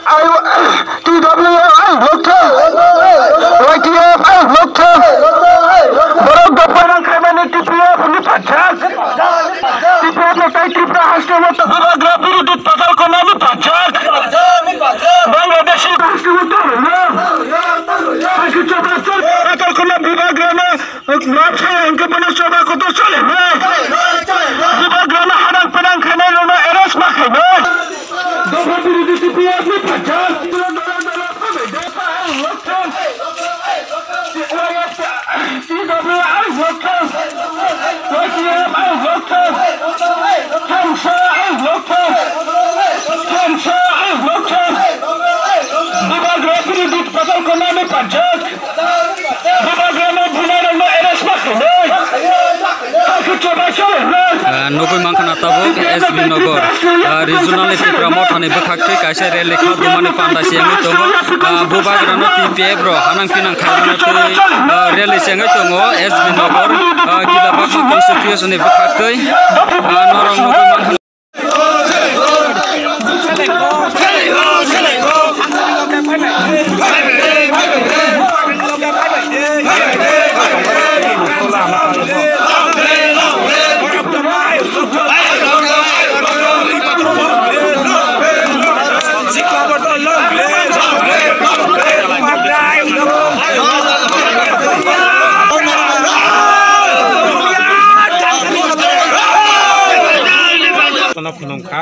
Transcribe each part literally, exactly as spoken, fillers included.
Ai, T W F ai loktham, Y T F ai loktham. Borok dopha nang khaimani T P F ni pachak. T P F no tai Tripura haste mo to bubagra birodhi patal kona ni pachak. Bangladeshi haste mo to na. Patal kona bubagra na. Mapsa hingke bono choba kotor chole nai. Bubagrano hanang penang khainai rokno arrest ma khainai. Dopha birodhi T P F ni pachak. Dopha ang loktham. T W I loktham. Y T F ang loktham. Thamsa ang loktham. Thamsa ang loktham. Bubagra birodhi patal kona ni pachak. Ah, nugui mankha na tabuk S B Nagar, ah, regional ni Tipra Motha ni bwkhak twi kaisa rally kha dumani panda se wngwi tongo. Ah, bubagrano T P F rok hanang pinang khaimano twi, ah, rally se wngwi tongo S B Nagar, ah, Kilabakma constituency ni bwkhak twi. Ah, norok nugui mankha. Khulumkha.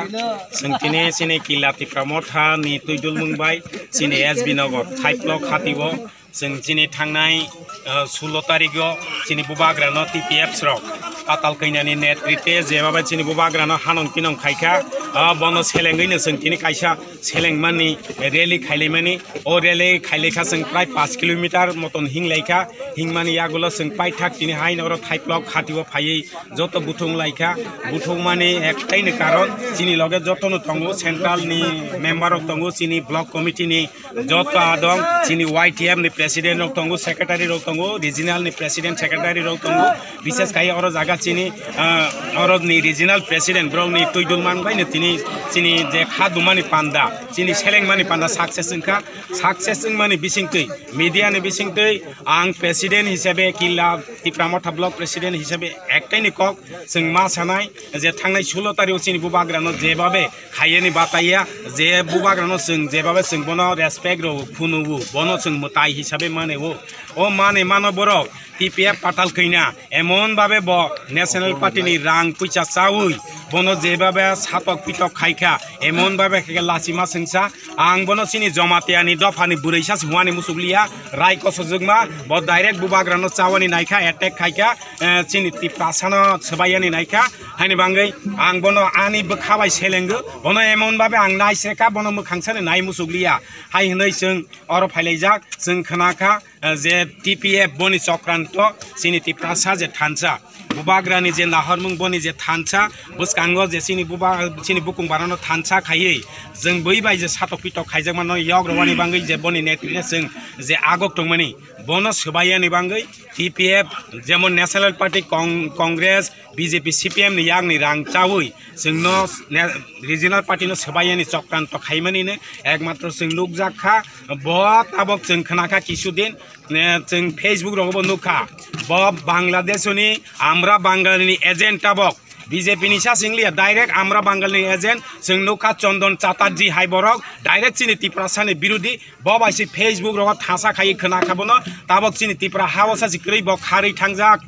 Chwng tini chini Kila Tipra Motha ni twi dulmung bai chini S B Nagar five block hati o chwng chini thangnai, ah, sulo tarik o chini bubagra no T P F rok Patal Kanya ni netritwe jeba bai chini bubagra no hanong pinong khaikha, ah, bono selengwi no chwng tini kaisa selengmani rally khailaimani. O rally khailaikha chwng prai paanch kilometer moton hinglaikha, hingmani yagulo chwng paithak tini haino oro five block hati o phaiwi joto buthung laikha, buthung mani ektaino karon chini loge jotono tongo, central ni member rok tongo, chini block committee ni joto adong, chini Y T F ni president rok tongo, secretary rok tongo, regional ni president secretary rok tongo, bises khai oro jaga chini, ah, oro ni regional president borok ni twi dul man bai no tini chini je kha dumani panda, chini seleng mani panda success wngkha, success wngmani bisingtwi, media ni bisingtwi ang president hisabe Killa Tipra Motha block president hisabe ektaini kok chwng ma sanai je thangnai sulo tario chini bubagrano jebabe khaiyani bataiya, je bubagrano chwng jebabe chwng bono respect rw phunuo, bono chwng mwtai hisabe maneo. O mane mano borok T P F Patal Kanya emon babe bo National Party ni rang puisa chawi bono jebabe satok pitok khaikha, emon babe khe lachima sengsa. Ang bono chini Jamatia ni dopha ni bwrwi sa se hwnani muchukliya, rai kosojwkma, bo direct bubagrano chawani naikha, attack khaikha, eh, chini Tiprasa no swbaiyani naikha, haini bangwi ang bono ani bwkha bai selengo, bono emon babe ang nai srekha, bono mwkhang sani nai muchukliya, hai hwnwi chwng oro phailaijak, chwng khwnakha, eh, je T P F boni chokranto, chini Tiprasa je thansa. Bubagrani je nahormung boni je thansa, bwskango je chini buba-, chini bukung barano thansa khaiwi, chwng bui bai je satok pitok khaijakmano yok rwani bangwi je boni netrino chwng je agok tongmani, bono swbaiyani bangwi T P F, jemon National Party, Cong-, Congress, B J P, C P M ni yakni rang chawi chwngno ne-, regional party no swbaiyani chokranto khaimanino ekmatro chwng nukjak kha, bo tabok chwng khna kha kisudin, ne, chwng Facebook rogo bo nukha, bo Bangladesh ni Amra Bangal ni agent tabok, B J P ni sa singliya, direct Amra Bangal ni agent, chwng nukha Chondon Chatterjee hai borok, direct chini Tiprasa ni birodhi, bo bai se Facebook rogo thasa khai khna kha bono, tabok chini Tipra ha o sa se kwrwi bo kharwi thangjak,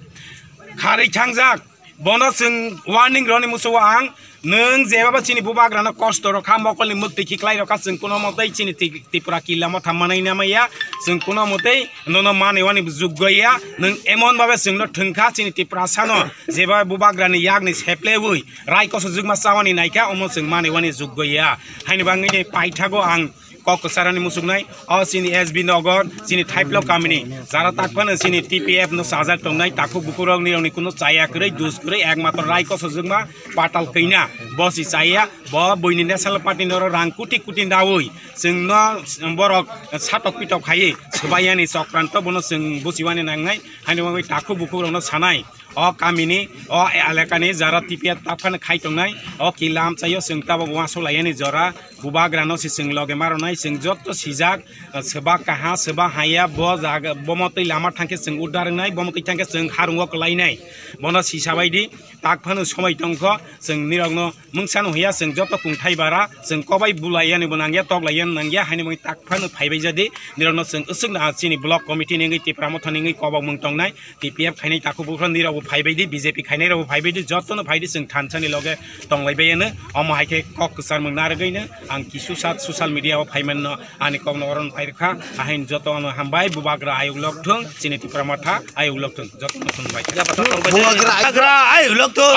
kharwi thangjak. Bono chwng warning rwni muchungo ang, nwng jebaba chini bubagrano kosto rokha, mokolni mwktwi khiklai rokha, chwng kuno mwtwi chini Ti-, Tripura killa motha manai namaya, chwng kuno mwtwi nono manewani juggoya, nwng emon babe chwngno thwngkha chini Tiprasano, jeba bubagrani yakni seplewi rai kosojwkma chawani naikha, omo chwng manewani juggoya. Haini bangwi paithago ang kok kwcharani muchungnai, o chini S B Nagar, chini Thaiplo kamini, jara takphano chini T P F no sajak tongnai, takhuk bukhuk rokni, rokni kuno chaya kwrwi, dus kwrwi, ekmatro rai kosojwkma Patal Kanya, bo si chaya, bo buini National Party noro rang kuti kuti dawi, chwngno borok satok pitok khaiwi, swbaiyani chokranto bono chwng buchiwani nangnai, haini bagwi takhuk bukhuk rokno sanai. O kamini, o elekani jara T P F taphano khai tongnai, o kila amchaio chwng tabok uansuk laiyani jora, bubagrano se chwng loge maronai, chwng joto sijak, swba kaha, swba haya, bo jaga, bomo twi lama thangkhe chwng uddar wngnai, bomo twi thangkhe chwng harungo kwlainai. Bono sisa baidi, taphano somai tongkho, chwng nirokno mungsano hiya, chwng joto kungthai bara, chwng kobai bulaiyani bo nangya, toklaiyani nangya, haini bagwi taphano phaibai jadi, nirokno chwng aswkno chini block committee ni wngwi Tipra Motha ni wngwi kobok mung tongnai. T P F khainai takhuk buphuru nirokbo phaibai di, B J P khainai rokbo phaibai di, jotono phai di, chwng thansa ni loge tonglai bai ano. Omo hai khe kok kwchar mung narwgwi no ang kisu sat social media o phai manno, ani kok no oron phai rwkha, ahain joto no hambai, bubagra ayuk lok thung, chini Tipra Motha ayuk lok thung, joto no khulumbai. Bubagra ayuk lok thung.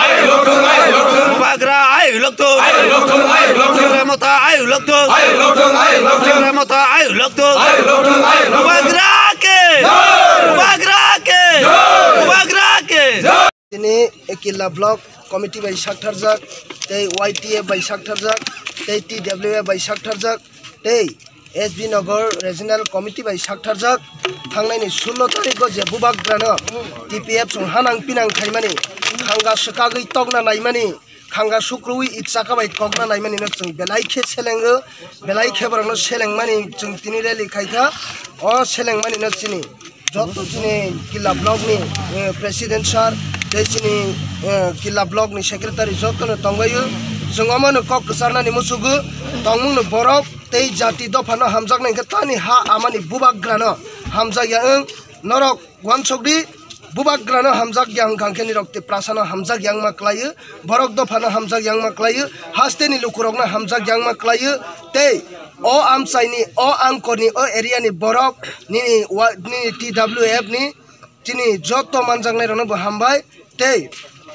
Bubagra ayuk lok thung. Tipra Motha ayuk lok thung. Tipra Motha ayuk lok thung. Bubagra ke! Bubagra ke! Bubagra ke! Tini Killa Block Committee bai saktharjak, tei Y T F bai saktharjak, tei T W F bai saktharjak, tei S B Nagar Regional Committee bai saktharjak. Thangnaini sullo tarikgo je bubagrano T P F chwng hanang pinang khaimani, khanga swkagwi tokna naimani, khanga sukrui itsa kabai kokna naimani no chwng belai khe selengo, belai khe borokno selengmani chwng tini rally khaikha. O selengmani no chini joto chini Killa Block ni, eh, President sir, tei chini, eh, Killa Block ni Secretary joto no tongbaio. Chwng omo no kok kwcharnani musugo, tongmung no borok tei jati dopha no hamjaknai khe tani ha amani bubagrano hamjakya wng. Norok uansukdi, bubagrano hamjak ya wngkha khe nirok Tiprasano hamjak ya wngma kwlaio, borok dophano hamjak ya wngma kwlaio, hasteni lukurokno hamjak ya wngma kwlaio, tei o amchaini, o angkorni, o area ni borok nini wa-, nini T W F ni chini joto manjaknairokno bo hambai, tei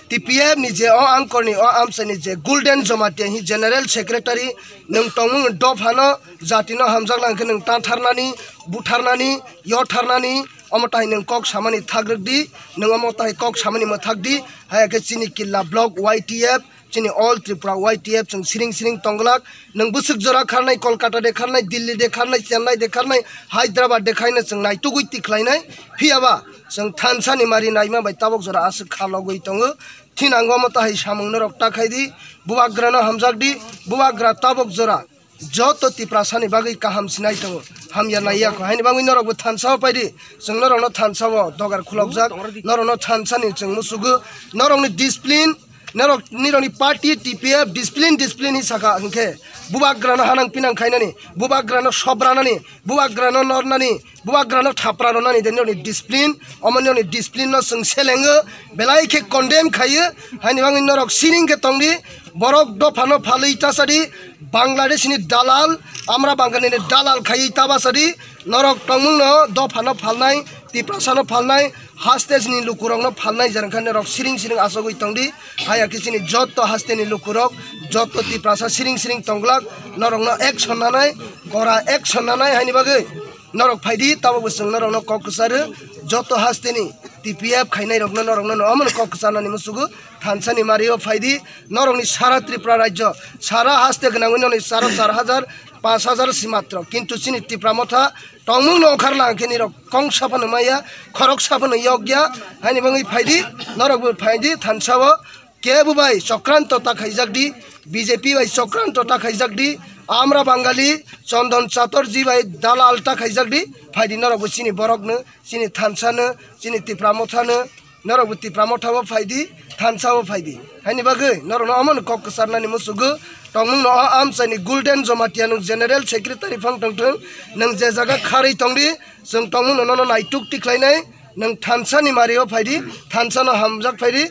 T P F ni je o angkorni, o amchaini je Golden Jamatia hi General Secretary nwng tongmung dophano jatino hamjak lang khe nwng tatharnani, butharnani, yotharnani, omo tai nwng kok samani thagrwk di, nwng omo tai kok samani mwthak di, haya khe chini Killa Block Y T F, chini All Tripura Y T F chwng siring siring tongglak, nwng bwswk jora kharnai, Kolkata de kharnai, Delhi de kharnai, Chennai de kharnai, Hyderabad de khaino chwng naitugwi tikhlainai, phiyaba chwng thansa ni mari naima bai tabok jora aswk kha logwi tongo, thinango omo tai samung norok ta khai di, bubagrano hamjak di, bubagra tabok jora joto Tiprasani bagwi kaham sinai tongo, hamya naiya kho. Haini bagwi norokbo thansa-o paidi, chwng norokno thansa-o dogar khulokjak, norokno thansani chwng musugo, norokni discipline, norok, nirokni party T P F discipline, discipline hi saka hwnkhe, bubagrano hanang pinang khainani, bubagrano sobranani, bubagrano nornani, bubagrano thapra rwnani de nirokni discipline, omo nirokni discipline no chwng selengo, belai khe condemn khaio, haini bagwi norok siring khe tongdi, borok dophano phalwi tasadi, Bangladesh ni dalal, Amra Bangali ni dalal khaiwi tabasadi, norok tongmung no dophano phalnai, Tiprasa no phalnai, haste ni lukurok no phalnai, jereng khe norok siring siring asogwi tongdi, haya khe chini joto haste ni lukurok, joto Tiprasa siring siring tonglak, norok no action nanai, kora action nanai, haini bagwi norok phaidi, tabok bo chwng norok no kok kwcharo, joto haste ni T P F khainai rok no norok no omo no kok kwcharnani musugo, thansani mario phaidi, norokni sara Tripura rajyo, sara haste gwnangwi noni sara char hajar, panch hajar si matro. Kintu chini Tipra Motha tongmung no okhar lang khe nirok kong saphano maya, khorok saphano yokya, haini bagwi phaidi, norokbo phaidi, thansao kebo bai chokranto ta khaijak di, B J P bai chokranto ta khaijak di, Amra Bangali, Chondon Chatterjee bai dalal ta khaijak di, phaidi norokbo chini borokno, chini thansano, chini Tipra Mothano, norokbo Tipra Mothao phaidi, thansao phaidi. Haini bagwi norokno omono kok kwcharnani musugo, tongmungno o amchaini Golden Jamatia nwng General Secretary phang tongthwng, nwng je jaga kharwi tongdi, chwng tongmungno nono naituk tikhlainai, nwng thansani mario phaidi, thansano hamjak phaidi.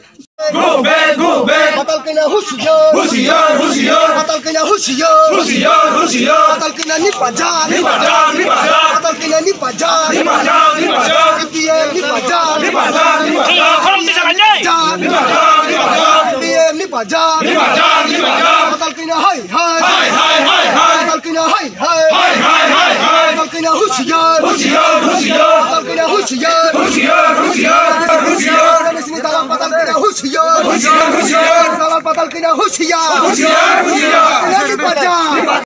Go back, go back. Patal Kanya husiar. Husiar, husiar. Patal Kanya husiar. Husiar, husiar. Patal Kanya ni pajar. Ni pajar, ni pajar. Patal Kanya ni pajar. Ni pajar, ni pajar. T P F ni pajar. Ni pajar, ni pajar. Ni pajar, ni pajar. T P F ni pajar. Ni pajar, ni pajar. Patal Kanya hai, hai. Hai, hai, hai, hai. Patal Kanya hai, hai. Hai, hai, hai, hai. Patal Kanya husiar. Husiar, husiar. Patal Kanya husiar. Husiar, husiar. Husiar. Patal Kanya husiar. Husiar, husiar. Patal Kanya husiar. Husiar, husiar. Patal Kanya husiar. Husiar, husiar. Patal Kanya ni pajar.